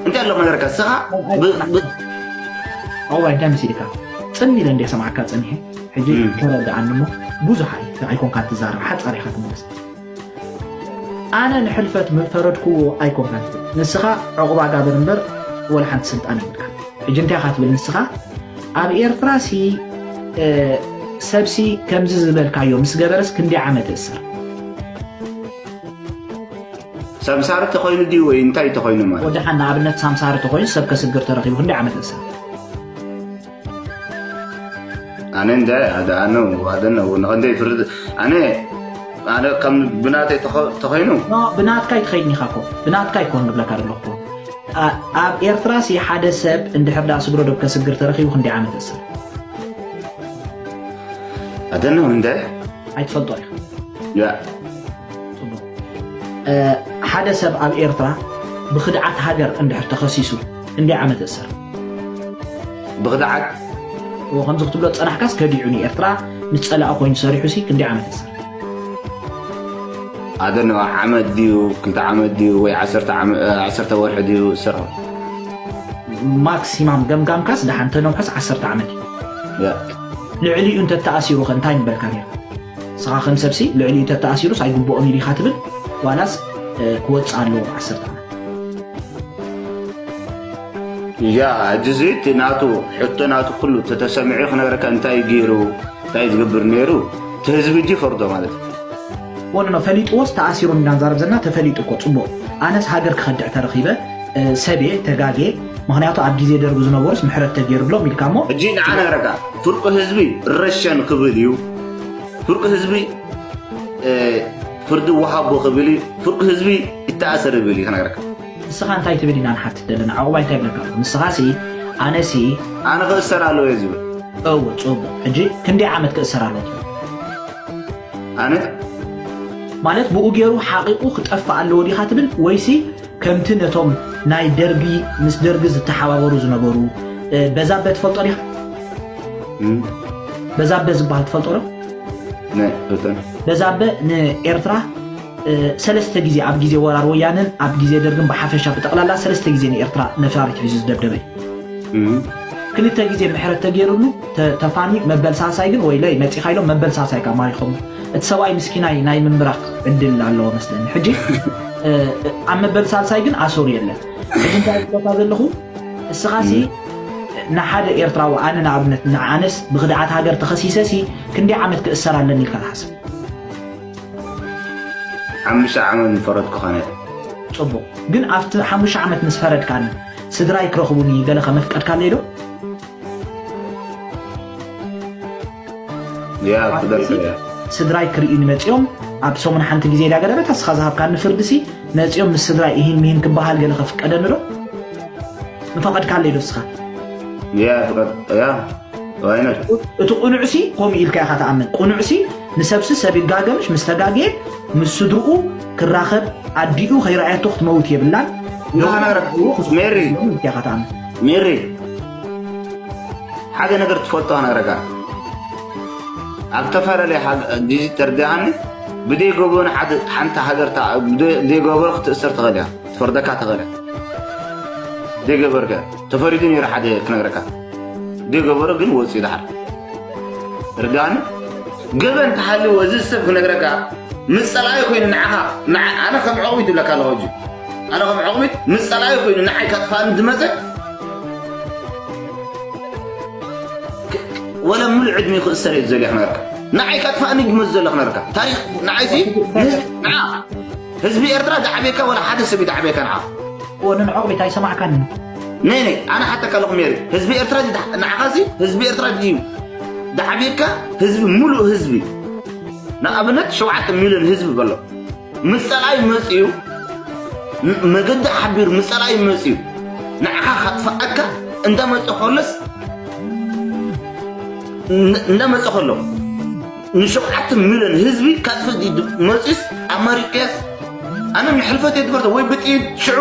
እንታይ ኣሎ ክነገረካ ንስኻ ብ- ብ- ኣዋይ እንታይ መሲልካ? ጽን ኢለ እንደ ሰማዕካ ጸኒሐ። ሕጂ ተረዳኣኒ እሞ ብዙሕ ኣይ ኣይኮንካ ትዛረብ፣ ሓጻር ኢኻ ትመልስ። ኣነ ንሕልፈት ምፈረድክዎ ኣይኮንካን። ንስኻ ዕቑባ ጋብር እምበር ወላ ሓንቲ ስልጣን የብልካ። ሕጂ እንታይ ኢኻ ትብል ንስኻ? ኣብ ኤርትራ ሲ ሰብሲ ከምዚ ዝበልካዮ ምስ ገበረስ ክንደይ ዓመት እእሰር? ሰምሳሪ ተኮይኑ ድዩ ወይ እንታይ ተኮይኑ ማለት? ወደሓን ንኣብነት ሳምሳሪ ተኮይኑ ሰብ ከስግር ተረኪቡ ክንደይ ዓመት እእሰር? ኣነ እንደ ኣዳኣነ ዋደነ ንቀንደይ ፍርድ ኣነ ኣነ ከም ብናተይ ተኮ- ተኮይኑ ብናትካ ይትኸይድኒ ኢኻ እኮ ብናትካ ይኮን ንብለካ ዘለኹ። ኣብ ኤርትራ ሲ ሓደ ሰብ እንድሕር ዳ ስግሮ ዶብ ከስግር ተረኪቡ ክንደይ ዓመት እእሰር? ኣደነ እንደ ኣይትፈልጦ ኢኻ። ያ ሓደ ሰብ ኣብ ኤርትራ ብክድዓት ሃገር እንድሕር ተኸሲሱ ክንደይ ዓመት እእሰር? ብክድዓት ከምዚ ክትብሎ ዝፀናሕካስ ከዲዑ ንኤርትራ ምስ ፀላእ ኮይኑ ሰሪሑ ሲ ክንደይ ዓመት እእሰር? ኣደነ ዓመት ድዩ ክልተ ዓመት ድዩ ወይ ዓሰርተ ዓመ- ዓሰርተ ወርሒ ድዩ ስርሑ? ማክሲማም ገምጋምካስ ደሓን ተነውሐስ ዓሰርተ ዓመት እዩ። ያ ልዕሊኡ እንተተኣሲሩ ከ እንታይ ምበልካ ነይርካ? ንስኻ ከም ሰብሲ ልዕሊኡ ተተኣሲሩስ ኣይግብኦን ኢሉ ኢኻ ትብል ዋላስ ክወፅእ ኣለዎ ዓሰርተ ዓመት? ያ ሕጂ እዚ እቲ ናቱ ሕቶ ናቱ ኩሉ ተተሰሚዑ ክነገረካ እንታይ ገይሩ እንታይ ዝገብር ነይሩ እቲ ህዝቢ እጂ ፈርዶ ማለት እዩ። ወንኖ ፈሊጥዎስ ተኣሲሩ እንዳንዛረብ ዘለና ተፈሊጡ እኮ ፅቡቅ። ኣነስ ሃገር ክኸድዕ ተረኺበ ሰቤ ተጋጌ ምክንያቱ ኣብ ግዜ ደርጊ ዝነበሩስ ምሕረት ተገይሩሎም ኢልካ እሞ ሕጂ ንዓ ነገረካ ፍርቂ ህዝቢ ረሸን ክብል እዩ ፍርቂ ህዝቢ ፍርዲ ወሃቦ ክብል እዩ ፍርቂ ህዝቢ ይተኣሰር ይብል እዩ ክነግረካ። ንስኻ እንታይ ትብል ኢና ንሓትት ዘለና ዓቑባይ እንታይ ብለካ ኣሎ ንስኻ ሲ ኣነ ሲ ኣነ ክእሰር ኣለዎ እየ ዝብል። እወ ፅቡቅ ሕጂ ክንደይ ዓመት ክእሰር ኣለዎ ትብል? ኣነ ማለት ብኡ ገይሩ ሓቂቁ ክጠፍእ ኣለዎ ዲኻ ትብል ወይሲ ከምቲ ነቶም ናይ ደርጊ ምስ ደርጊ ዝተሓባበሩ ዝነበሩ በዛበ ትፈልጦ ዲኻ? በዛበ ዝበሃል ትፈልጦ ዶ? ናይ ፈጠነ በዛበ ንኤርትራ ሰለስተ ግዜ ኣብ ግዜ ወራር ወያነን ኣብ ግዜ ደርግን ብሓፈሻ ብጠቕላላ ሰለስተ ግዜ ንኤርትራ ነፋሪት ሒዙ ዝደብደበ እዩ። ክልተ ግዜ ምሕረት ተገይሩሉ ተፋኒ መበል ሳልሳይ ግን ወይ ለይ መፂኻ ኢሎም መበል ሳልሳይ ካብ ማሪኾም እቲ ሰብኣይ ምስኪናይ ናይ ምምራኽ ዕድል ኣለዎ መስለኒ ሕጂ ኣብ መበል ሳልሳይ ግን ኣሰሩ የለን። ሕጂ እንታይ ዝብለካ ዘለኹ እስኻሲ ንሓደ ኤርትራዊ ኣነ ንኣብነት ንዓነስ ብክድዓት ሃገር ተኸሲሰሲ ክንደይ ዓመት ክእሰር ኣለኒ ኢልካ ትሓስብ? ሓሙሽተ ዓመት ንፈረድኩ ኸነ ፅቡቅ ግን ኣብቲ ሓሙሽተ ዓመት ምስ ፈረድካኒ ስድራይ ክረኽቡኒ ገለ ከመፍቀድካለይ ዶ? ያ ክደርሰ ስድራይ ክርእዩ ንመፅኦም ኣብ ሰሙን ሓንቲ ግዜ ዳ ገደበት ኣስኻ ዝሃብካኒ ፍርድሲ መፅኦም ምስ ስድራይ ይህን ምሂን ክበሃል ገለ ከፍቀደኒ ዶ? ምፈቐድካለይ ዶ እስኻ? ያ ፍቀድ ያ ዋይነት እቲ ቁኑዕሲ ከምኡ ኢልካ ኢኻ ትኣምን። ቁኑዕሲ ንሰብሲ ሰብ ይጋገምሽ ምስ ተጋግየ ምስ ስድርኡ ክራኸብ ኣዲኡ ከይረኣየቶ ክትመውት የብላን። ንኸነግረካ ሜሪ ኢልካ ኢኻ ትኣምን። ሜሪ ሓደ ነገር ትፈልጦ ክነግረካ ኣብ ዝተፈላለየ ግዜ ተርዲኻኒ ብደይ ገበኑ ሓንቲ ሃገር ብደይ ገበኑ ክትእሰር ትኽእል እያ ትፈርደካ ትኽእል እያ ደይ ገበርከ ተፈሪዱ ነይሩ ሓደ ክነግረካ ደይ ገበሩ ግን ወፂኡ ድሓር ርዳኒ ገበን ተሃልዎ እዚ ሰብ ክነግረካ ምስ ፀላኢ ኮይኑ ንዓኻ ኣነ ከም ዕቑቢት ይብለካ ኣለኹ ሕጂ ኣነ ከም ዕቑቢት ምስ ፀላኢ ኮይኑ ንዓይ ከጥፋእኒ ዝመፀ ወላ ሙሉእ ዕድሚኡ ክእሰር እየ ዝደልዮ ክነግረካ ንዓይ ከጥፋእኒ ዝመፅ ዘሎ ክነግረካ ታሪክ ንዓይሲ ንዓ ህዝቢ ኤርትራ ዝዓብየካ ወላ ሓደ ሰብ ይዝዓብየካ ንዓ ወንን ዕቑቢት ኣይሰማዕካን ነይ ነይ ኣነ ሓተካ ኣለኹ ሜሪ ህዝቢ ኤርትራ ንዓኻሲ ህዝቢ ኤርትራ ድዩ ዝዓብየካ ህዝቢ ሙሉእ ህዝቢ ንኣብነት ሸውዓተ ሚልዮን ህዝቢ በሎ ምስ ፀላኢ መፅዩ መገዲ ሓቢሩ ምስ ፀላኢ መፅዩ ንዓኻ ካጥፍኣካ እንዳመፀ ከሎስ እንዳመፀ ከሎ ንሸውዓተ ሚልዮን ህዝቢ ካጥፍእ መፅዩስ ኣማሪቀስ ኣነ ንሕልፈት እየ ትፈርዶ ወይ ብጥይት ሽዑ